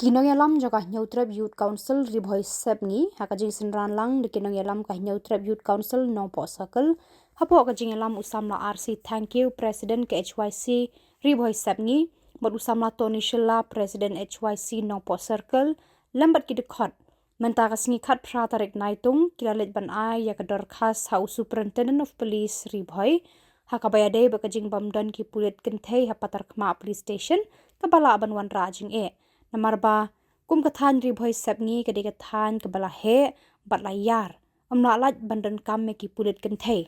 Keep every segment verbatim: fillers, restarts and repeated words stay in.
Ki nongïalam jong ka Hynñiewtrep Youth Council Ri Bhoi Sepngi, ha ka jingsynran lang da ki nongïalam ka Hynñiewtrep Youth Council Nongpoh Circle, hapoh ka jingïalam u samla R C Thangkhiew, President ka H Y C Ri Bhoi Sepngi, bad u samla Tony Shylla, President H Y C Nongpoh Circle, lem bad ki dkhot. Mynta ka sngi khatphra tarik Naitung, ki la leit ban ai ïa ka dorkhas ha u Superintendent of Police Ri Bhoi, ha kaba ïadei bad ka jingbym don ki pulit kynthei ha Patharkhmah Police Station, kaba lah ban wanrah jingeh. Namar ba, kum ka thaiñ Ri Bhoi Sepngi ka dei ka thaiñ kaba la heh, bad la ïar. Ym lah lait ban donkam ïa ki pulit kynthei.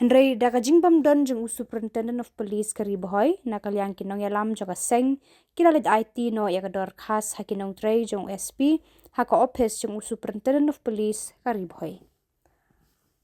Hynrei da ka jingbym don jong u Superintendent of Police ka Ri Bhoi, na ka liang ki nongïalam jong ka seng, ki la leit aiti noh ïa ka dorkhas ha ki nongtrei jong u S P, ha ka ophis jong u Superintendent of Police ka Ri Bhoi.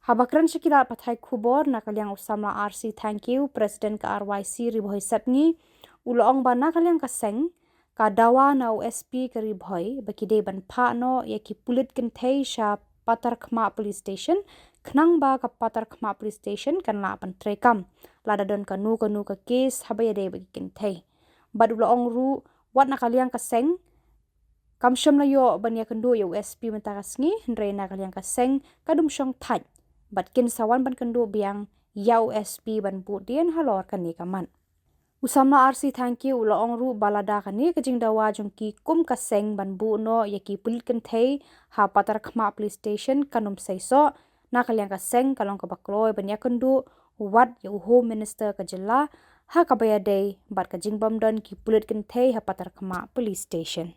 Haba kren sha ki lad pathai khubor, na ka liang u samla R C Thangkhiew, President ka R Y C Ri Bhoi Sepngi, u la ong ba na ka liang ka seng, ka dawa na u S P ka Ri Bhoi, ba ki dei ban phah noh ïa ki pulit kynthei sha Patharkhmah Police Station, khnang ba ka Patharkhmah Police Station kan lah ban treikam, lada don kano kano ka kes haba ïadei bad ki kynthei. Bad u la ong ruh, wat na ka liang ka seng, kam shym la ïoh ban ïakynduh ïa u S P mynta ka sngi, hynrei na ka liang ka seng, ka dum shong thait. Bad kin sa wan ban kynduh biang, ïa u S P ban buh dien halor kane ka mat. U samla R C Thangkhiew u la ong ruh ba lada kane ka jingdawa jong ki kum ka seng ban buh noh ïa ki pulit kynthei ha Patharkhmah Police Station kan ym seisoh, na ka liang ka seng ka long kaba kloi ban ïakynduh wat ïa u Home Minister ka jylla, ha kaba ïadei bad ka jingbym don ki pulit kynthei ha Patharkhmah Police Station.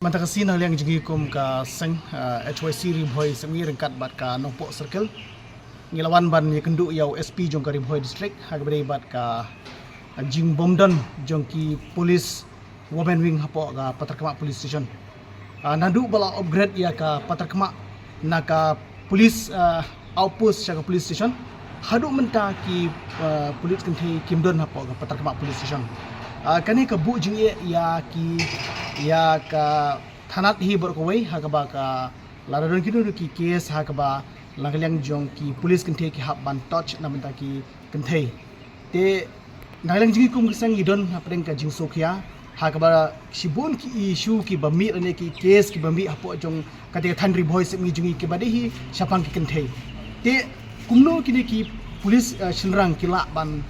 Mynta ka sngi na liang jong ngi kum ka seng, ah, H Y C Ri Bhoi Sepngi ryngkat bad ka Nongpoh Circle, ngi la wan ban ïakynduh ïa u S P jong ka Ri Bhoi District, ha kaba ïadei bad ka, ah, jingbym don jong ki police women wing hapoh ka Patharkhmah Police Station. Ah, naduh ba la upgrade ïa ka Patharkhmah na ka police, ah, outpost sha ka police station, haduh mynta ki, ah, pulit kynthei kim don hapoh ka Patharkhmah Police Station. Ah, kane ka buh jingeh ïa ki, ïa ka thanat hi baroh kawei, ha kaba ka lada don kino kino ki kes, ha kaba na ka liang jong ki pulit kynthei ki hap ban touch na bynta ki kynthei. Te na ka liang jong ngi kum ka seng ngi don hapdeng ka jingsngewkhia, ha kaba shibun ki issue kiba mih lane ki kes kiba mih hapoh jong kata ka thaiñ Ri Bhoi Sepngi jong ngi kiba dei hi shaphang ki kynthei. Te kumno kine ki pulit, eh, shynrang ki lah ban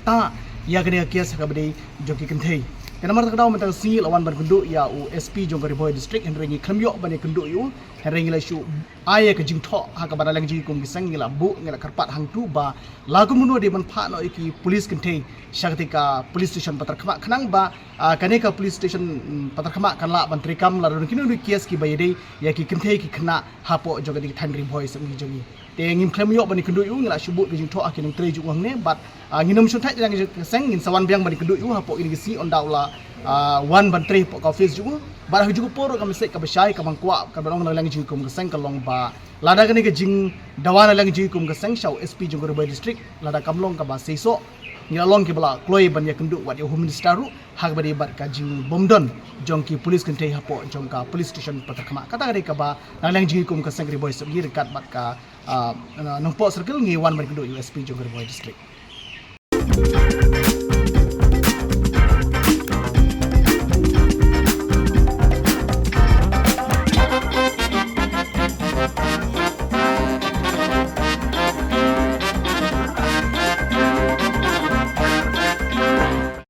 ktah ïa kane ka kes ha kaba dei jong ki kynthei. Te namar kata ka daw mynta ka sngi la wan ban kynduh ïa u S P jong ka Ri Bhoi District, hynrei ngi khlem ïoh ban ïakynduh ïa u, hynrei ngi la shu ai ïa ka jingthoh ha kaba na liang jong ngi kum ki seng ngi la buh, ngi la kyrpad hangtu ba la kumno dei ban phah noh ïa ki pulit kynthei sha kata ka police station Patharkhmah, khnang ba, ah, kane ka police station, mm, Patharkhmah kan lah ban treikam lada don kino kino ki kes kiba ïadei ïa ki kynthei ki khynnah hapoh jong kata ka thaiñ Ri Bhoi Sepngi jong ngi. Te ngim khlem ïoh ban ïakynduh ïa u, ngi la shu buh ka jingthoh ha ki nongtrei jong u hangne, bad, ah, ngin ym shun thait na liang jong ka seng, ngin sa wan biang ban ïakynduh ïa u hapoh kine ki sngi, ynda u la, ah, wan ban trei hapoh ka office jong u. Bad ha kajuh ka por ruh ka message kaba shai kaba nga kwah kaba long na liang jong ngi kum ka seng ka long ba lada kane ka jingdawa na liang jong ngi kum ka seng sha u S P jong ka Ri Bhoi District, lada kam long kaba seisoh, ngi la long kiba la kloi ban ïakynduh wat ïa u Home Minister ruh ha kaba dei bad ka jingbym don jong ki pulit kynthei hapoh jong ka police station Patharkhmah. Kata ka dei kaba na liang jong ngi kum ka seng Ri Bhoi Sepngi ryngkat bad ka, ah, Nongpoh Circle ngi wan ban kynduh ïa u S P jong ka Ri Bhoi District.